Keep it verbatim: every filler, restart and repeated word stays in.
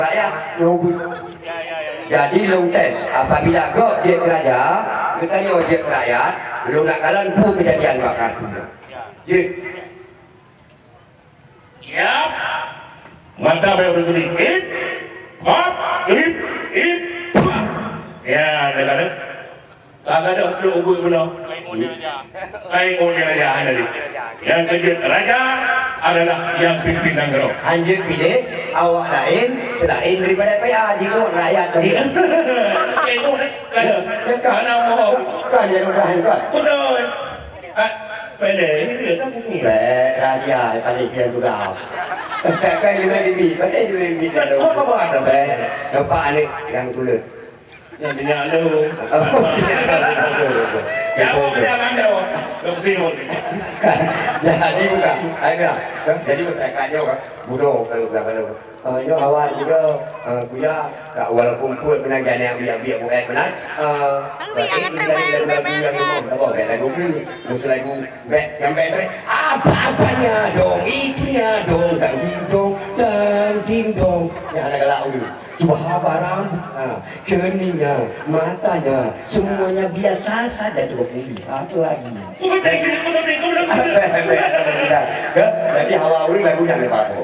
Rakyat nyoe. Jadi lôn tes, apabila gob jeuet keu raja, geutanyoe jeuet keu rakyat, lôn nak kalon peue keujadian bak kartu nyoe. Jeuet. Yap. Mata bèk beugeulik. Ip. Hop. Ip. Ip. Pah. Ya, deungon. Ka gadôh trok ubeut bunoe. Hai, oh, dia raja, hai, tadi. Nyang keujeuet raja adalah nyang pimpin nanggroe. Hanjeuet piléh awak laén seulaén daripada P A, jikheun rakyat tadi. Iya. Eh, itu, eh, kan. Ya, kan. Kan, ya, kan, kan. Betul. Ah, pilih, iya, kan, bukan. Bèk, raja paling pian juga. Tak kan lima bibi, paling lima bibi. Apa, apa, apa? Bèk, nampak ni yang kulit. Nyan minyak lu. Oh, iya. Ya, oh, minyak kandung. Lu ke sini. Jadi bukan. Akhirnya, jadi masyarakat nyoe kan, bunoe kalau bukan kandung. Eh, nyoe awak juga, eh, kuya, ka, walaupun pun menang jadi yang biak-biak bukan benar. Eh, berarti kita dari lagu-lagu yang memang tak apa, kayak lagu tu. Terus lagu bèk, yang bèk, bèk. Apa-apanya dong, itunya dong, dang ding dong, dang ding dong. Ya, ada galak tu. Cuba barang, ha, keningnya, matanya, semuanya biasa saja, cuba buli. Ha, tu lagi. Jadi hawa ureueng lagu nyan lepas tu.